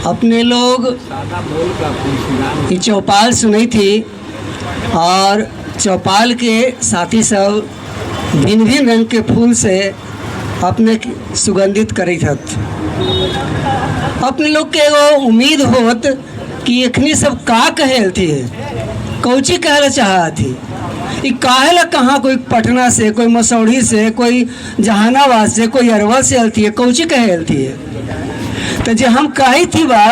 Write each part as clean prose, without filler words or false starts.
अपने लोग ई चौपाल सुनी थी और चौपाल के साथी सब भिन्न भिन्न रंग के फूल से अपने के सुगंधित करत हत। अपने लोग के एगो उम्मीद होत कि एखनी सब का कहे थी, कौची कहला चाहत थी, ई काहे ला कहाँ कोई पटना से, कोई मसौढ़ी से, कोई जहानाबाद से, कोई अरवल से अलती है, कौची कहे अलती है। तो जे हम कही थी बा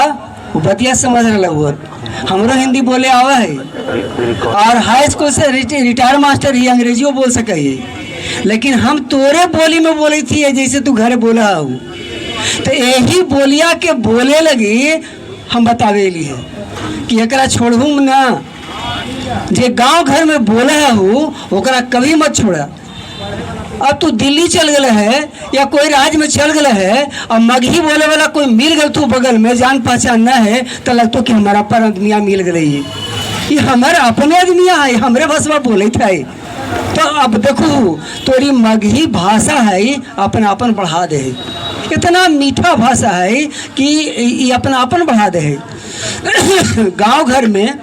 वो बतिया समझ रहा हुआ। हमरो हिंदी बोले आवा है और हाई स्कूल से रिटायर मास्टर ही अंग्रेजियों बोल सके है, लेकिन हम तोरे बोली में बोली थी जैसे तू घरे बोला हूँ। तो यही बोलिया के बोले लगी हम बतावे ली है कि एकरा छोड़हूँ ना, जे गांव घर में बोला हूँ ओकरा कभी मत छोड़ा। अब तू दिल्ली चल गए है या कोई राज्य में चल गए है और मगही बोले वाला कोई मिल गल तू बगल में, जान पहचान न है, तो लगतो कि हमारा पर आदमिया मिल गए, ये हमारे अपने आदमिया है, हमरे भाषा बोले थे। तो अब देखो तोरी मगही भाषा है अपना अपन बढ़ा दे है, इतना मीठा भाषा है कि ये अपना अपन बढ़ा दे है। गांव घर में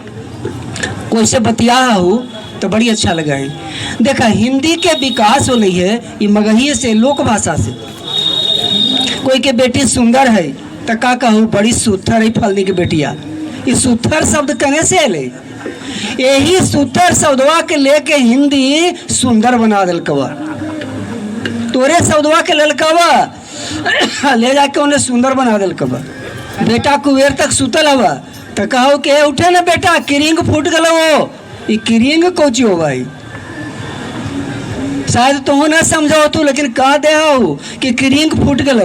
कोई से बतिया हो तो बड़ी अच्छा लगा है। देखा हिंदी के विकास हो रही है ये मगही से, लोक भाषा से। कोई के बेटी सुंदर है तो का कहूँ बड़ी सुथर है फलनी के बेटिया, ये सुथर शब्द कने से अले, यही सुथर शब्दवा के लेके हिंदी सुंदर बना दिलकवा, तोरे शब्दवा के ललकवा ले जाके उन्हें सुंदर बना दिलकवा। बेटा कुबेर तक सुतल हवा तो कहो कि उठे ना बेटा, किरिंग फूट गल हो, ये किरिंग कोची हो भाई, शायद तुम ना समझो तू, लेकिन कह दे हो कि किरिंग फूट गल।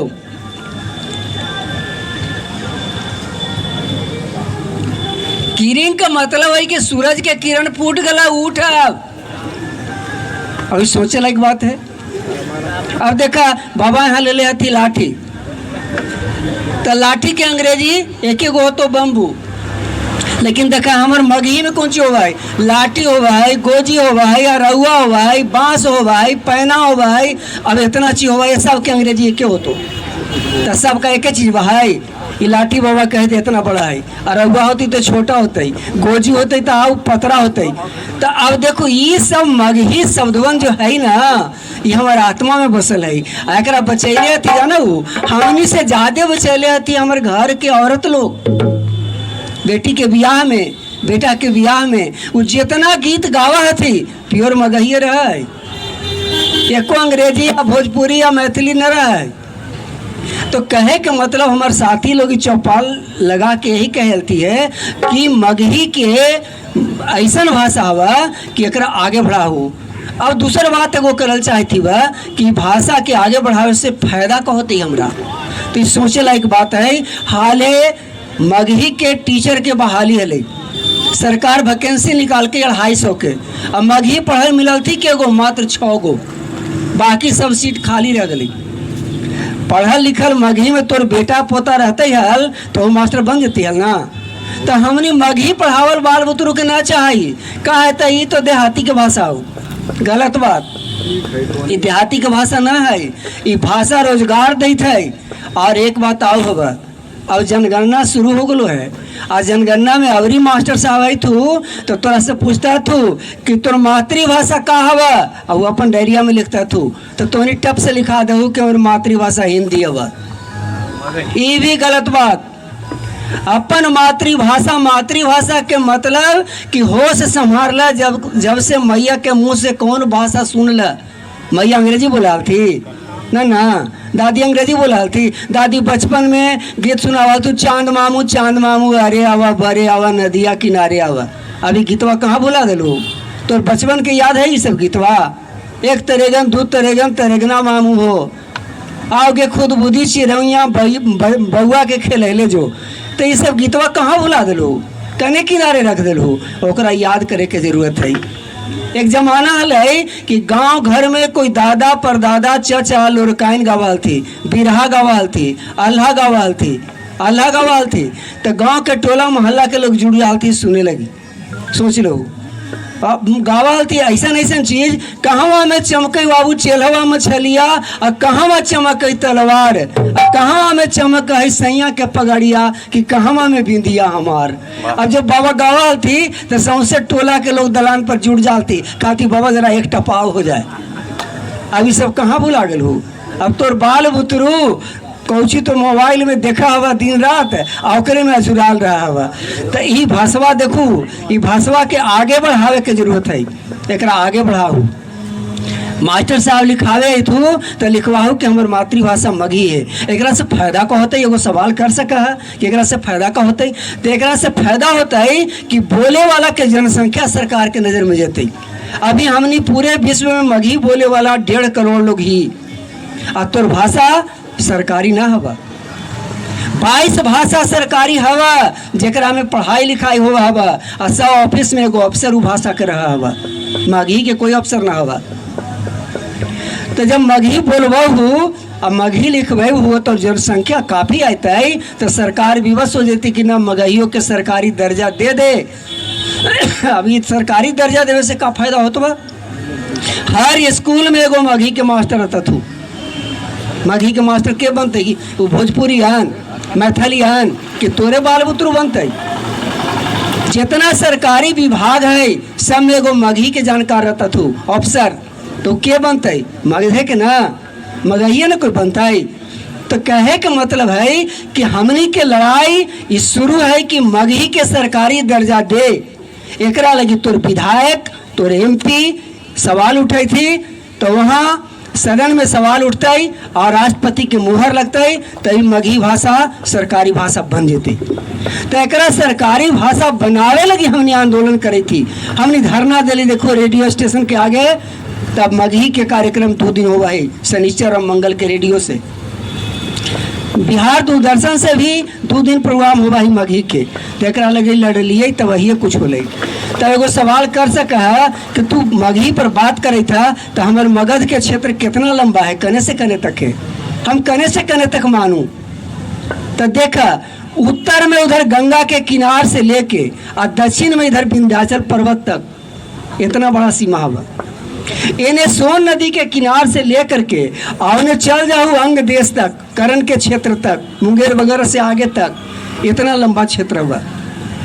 किरिंग का मतलब है कि सूरज के किरण फूट गला, उठ। अब अभी सोचे लायक बात है। अब देखा बाबा यहाँ ले ले हथी लाठी, तो लाठी के अंग्रेजी एक गो तो बम्बू, लेकिन देखा हमार मगही में कौन चीज होवा है, लाठी होवा है, गोजी होवा है, अरहुआ होवा है, बांस होवा है, पैना होवा है, अब इतना चीज होवा है, सब के अंग्रेजी एक हो तो सबका एक चीज बा है। ये लाठी बाबा कहते इतना बड़ा है, अरहुआ होती तो छोटा होते, गोजी होते तो आउ पतरा होते। तो अब देखो ये सब मगही शब्दवन जो है ना, ये हमारे आत्मा में बसल है। एकरा बचैले थी जाना, हमनी से ज्यादा बचैले थी हमारे घर के औरत लोग, बेटी के ब्याह में, बेटा के ब्याह में वो जितना गीत गावा थी प्योर मगही रहा है, एको अंग्रेजी या भोजपुरी या मैथिली न रहा है। तो कहे के मतलब हमारे साथी लोग चौपाल लगा के यही कहती है कि मगही के ऐसा भाषा हवा कि एकरा आगे बढ़ाओ। अब दूसर बात एगो करल चाहती बा कि भाषा के आगे बढ़ावे से फायदा का होती हमरा, तो ये सोचे लायक बात है। हाले मगही के टीचर के बहाली हले, सरकार वैकेंसी निकाल के 250 के, अब मगही पढ़ल मिलल थी कि एगो मात्र 6 गो, बाकी सब सीट खाली रह गई। पढ़ल लिखल मगही में तोर बेटा पोता रहते हल तो वो मास्टर बन जती हल ना। तो हमने मगही पढ़ावल बाल बुतरू के ना चाही, का है तो ये तो देहाती के भाषा हो, गलत बात, ये देहाती के भाषा ना है, ये भाषा रोजगार देत है। और एक बात आओ होगा, अब जनगणना शुरू हो गलो है, आ जनगणना में अवरी मास्टर साहब आई थू तो तोरा से पूछता थू कि तोर मातृभाषा का हवा, और वो अपन डायरिया में लिखता थू, तो तोनी टप से लिखा दहू कि और मातृभाषा हिंदी हवा। ये भी गलत बात। अपन मातृभाषा, मातृभाषा के मतलब कि होश संभाल, जब जब से मैया के मुंह से कौन भाषा सुन ल, मैया अंग्रेजी बोला थी ना ना, दादी अंग्रेजी बोला थी, दादी बचपन में गीत सुनावा तू, चांद मामू चांद मामू अरे आवा बरे आवा नदिया किनारे आवा, अभी गीतवा कहाँ बोला दिलू, तो बचपन के याद है ये सब गीतवा। एक तरेगन दू तरेगन तरेगना मामू हो, आओगे खुद बुद्धि चिरैया बउआ के खेले जो, तो ये सब गीतवा कहाँ भुला दिलू, कने किनारे रख दिलू, ओकरा याद करे के जरूरत है। एक जमाना हल कि गांव घर में कोई दादा परदादा चचा लोरकाइन गावाल थी, बिरहा गावाल थी, अल्लाह गावाल थी, अल्लाह गावाल थी, तो गांव के टोला मोहल्ला के लोग जुड़ जाल थी सुने लगी। सोच लो गावा थी ऐसा ऐसा चीज, कहवा में चमके बाबू चेलहवा मछलिया, आ कहवा चमके तलवार, आ कहवा में चमक है सैया के पगड़िया, कि कहवा में बिंदिया हमार। अब जब बाबा गावा थी तो सौंसे टोला के लोग दलान पर जुट जाती, कहती बाबा जरा एक टपाव हो जाए। अब ये सब कहाँ भुला गल हो? अब तोर बाल बुतरू कौची तो मोबाइल में देखा हवा दिन रात, आ ओकरे में असुराल रहा हवा। तो ई भाषवा देखू, ई भाषवा के आगे बढ़ावे के जरूरत है, एकरा आगे बढ़ाऊ। मास्टर साहब लिखावे थू तो लिखवाहू कि हमर मातृभाषा मगही है। एकरा से फायदा का होता है? एगो सवाल कर सका है कि एकरा से फायदा का होता है? तो एकरा से फायदा होता है कि बोले वाला के जनसंख्या सरकार के नज़र में जते। अभी हमनी पूरे विश्व में मगही बोले वाला 1.5 करोड़ लोग ही, आ तोर भाषा सरकारी ना हवा। 22 भाषा सरकारी हवा जेकरा में पढ़ाई लिखाई हो हवा, आ सब ऑफिस में एगो अफसर उ भाषा के रहा हवा, मगही के कोई अफसर ना हवा। तो जब मगही बोलबहू आ मगही लिखबहू तो जनसंख्या काफ़ी अतै, तो सरकार विवश हो जती कि ना मगहियों के सरकारी दर्जा दे दे। अभी सरकारी दर्जा देवे से का फायदा होत बा? हर स्कूल में एगो मगही के मास्टर रहता थू। मगही के मास्टर के बनते? कि वो भोजपुरी हन, मैथिली हन, कि तोरे बाल बुतरू बनते? जितना सरकारी विभाग है सब में एगो मगही के जानकार रहता थू अफसर, तो के बनते? मगहे के ना, मगहिए ना कोई बनता है। तो कहे के मतलब है कि हमनी के लड़ाई ई शुरू है कि मगही के सरकारी दर्जा दे। एकरा लगी तोर विधायक, तोर एमपी सवाल उठे थी तो वहाँ सदन में सवाल उठते और राष्ट्रपति के मुहर लगते, तो ई मगही भाषा सरकारी भाषा बन जेते। तो एकरा सरकारी भाषा बनावे लगी हमने आंदोलन करी थी, हमने धरना दिली देखो रेडियो स्टेशन के आगे। तब मगही के कार्यक्रम 2 दिन हुआ है, शनिचर और मंगल के रेडियो से। बिहार दूरदर्शन से भी 2 दिन प्रोग्राम हुआ है मगही के। तो एकरा लगे लड़लिए तब वही कुछ होले। तो एगो सवाल कर सक है कि तू मगही पर बात करे था तो हमारे मगध के क्षेत्र कितना लंबा है, कने से कने तक है, हम कने से कने तक मानू? तो देखा उत्तर में उधर गंगा के किनार से लेके और दक्षिण में इधर विंध्याचल पर्वत तक इतना बड़ा सीमा हवा। इन्हें सोन नदी के किनार से लेकर के और उन्हें चल जाऊँ अंग देश तक, करण के क्षेत्र तक, मुंगेर वगैरह से आगे तक, इतना लंबा क्षेत्र हुआ।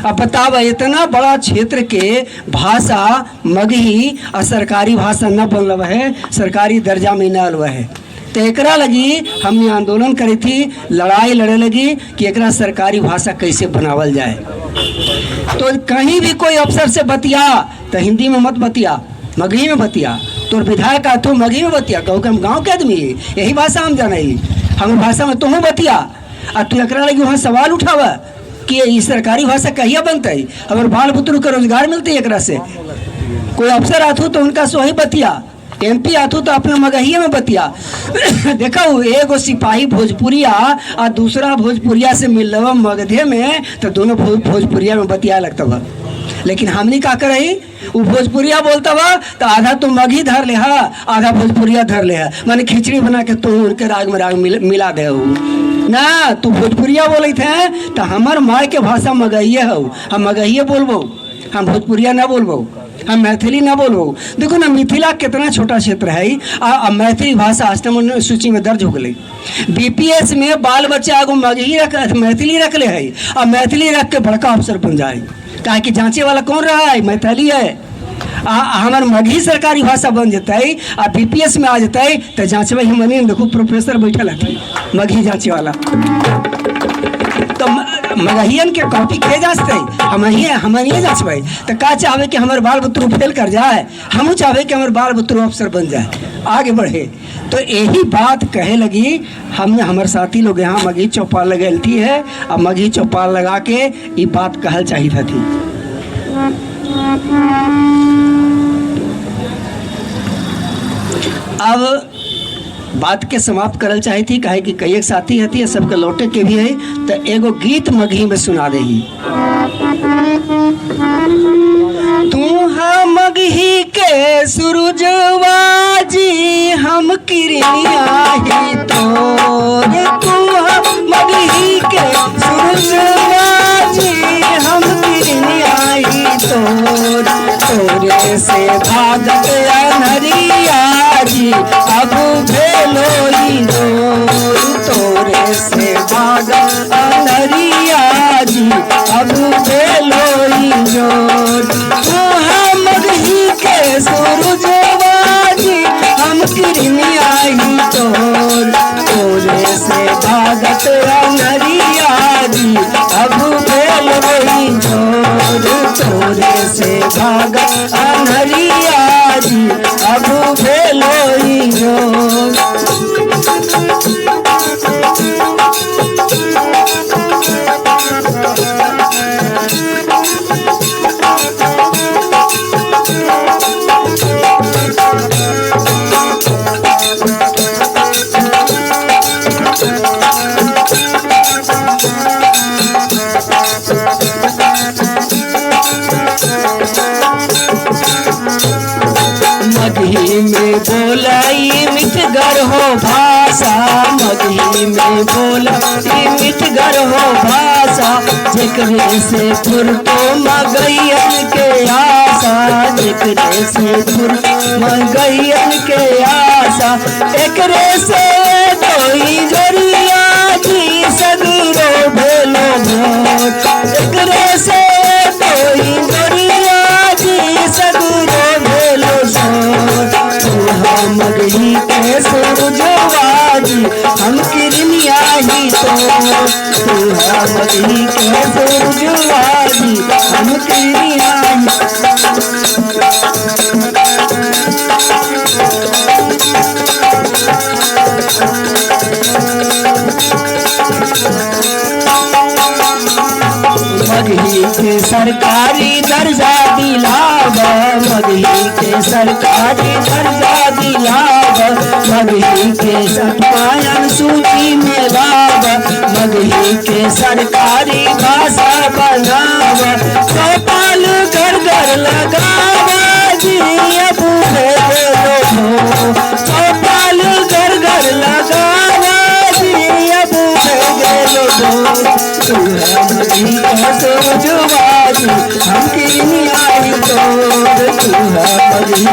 अब बताब इतना बड़ा क्षेत्र के भाषा मगही और सरकारी भाषा न बनल है, सरकारी दर्जा में न अलवा है। तो एकरा लगी हमने आंदोलन करी थी, लड़ाई लड़े लगी कि एकरा सरकारी भाषा कैसे बनावल जाए। तो कहीं भी कोई अफसर से बतिया तो हिंदी में मत बतिया, मगही में बतिया। तोर विधायक आ तो मगही में बतिया, कहो कि हम गांव के आदमी है, यही भाषा हम जाने, हम भाषा में तुहू बतिया। आ तू एकरा लगी वहाँ सवाल उठावा कि ये सरकारी भाषा कहिया बनते, अगर बाल बुतरू के रोजगार मिलते एकरा से। कोई अफसर आथू तो उनका सोही बतिया, एमपी आथू तो अपने मगहिए में बतिया। देखा एगो सिपाही भोजपुरिया आ दूसरा भोजपुरिया से मिल मगधे में तो दोनों भोजपुरिया में बतिया लगता बा। लेकिन हमनी का करही, वो भोजपुरिया बोलता बा तो आधा तो मगही धर ले हा, आधा भोजपुरिया धर ले हा, माने खिचड़ी बना के तू उनके राग में राग मिला दे ना। तू भोजपुरिया बोलत है तो हमार माँ के भाषा मगहिए हौ, हम मगहिए बोलबो, हम भोजपुरिया ना बोलबो, हम मैथिली ना बोलबो। देखो ना मिथिला कितना छोटा क्षेत्र है आ मैथिली भाषा अष्टम सूची में दर्ज हो गई। बीपीएस में बाल बच्चा एगो मगही रख मैथिली रख ले है आ मैथिली रख के बड़का अफसर बन जाए, काहे कि जांचे वाला कौन रहा है? मैथिली है। आ हमार मगही सरकारी भाषा बन जतै आ बीपीएस में आ जतै तो जाँचबै हमनी। देखो प्रोफेसर बैठल हथिन मगही जाँचे वाला, तो मगहियन के कॉपी के जाँचते? हमहिए जाँचबै। तो का चाहबै कि हमार बाल बुतरू फेल कर जाए? हमहूँ चाहबै कि हमार बाल बुतरू अफसर बन जाए, आगे बढ़े। तो यही बात कहे लगी हमने हमारे साथी लोग यहाँ मगही चौपाल लगल थी है, और मगही चौपाल लगा के ये बात कहल चाहिए थी। अब बात के समाप्त करल चाही थी, काहे कि कई एक साथी हती है, सबके लौटे के भी है। तो एगो गीत मगही में सुना देही। तू हम मगही के सूरजवा जी, हम किरनिया ही तोर। तू हम मगही के सूरजवा जी, हम किरनिया ही तोर। तोरे तोरे से भागत अनहरिया जी अब भेलो जोर। तोरे से भागत अनहरिया जी अब भेलो जोर। तू मगही के सूरजवा जी हम किरनिया ही तोर। तोरे से भागत अनहरिया जी अब भेलो जोर। तोरे से भागत अनहरिया जी अब भेलो जोर। मगही में बोलाई मिठगर हो भाषा। मगही में बोलाई मिठगर हो भाषा। जेकरे से फुरतो मगैयन के आशा। जेकरे से फुर मगैयन के आशा। एकरे से दोई जोरिया जी सगरो भेलो भोर। एकरे से दोई जोरिया जी सगरो भेलो भोर। तू मगही के सूरजवा जी हम किरनिया ही तोर। तू मगही के सूरजवा जी हम किरनिया ही। मगही के सरकारी दर्जा दिलाव। मगही के सरकारी दर्जा दिलाव। मगही के सत्तायन सूची में लाव। मगही के सरकारी भाषा बनाव। चौपाल घर घर लगाव जी अब भेलो। चौपाल घर घर लगाव जी अब भेलो। तू मगही के सूरजवा जी हम किरनिया ही तोर। तू मगही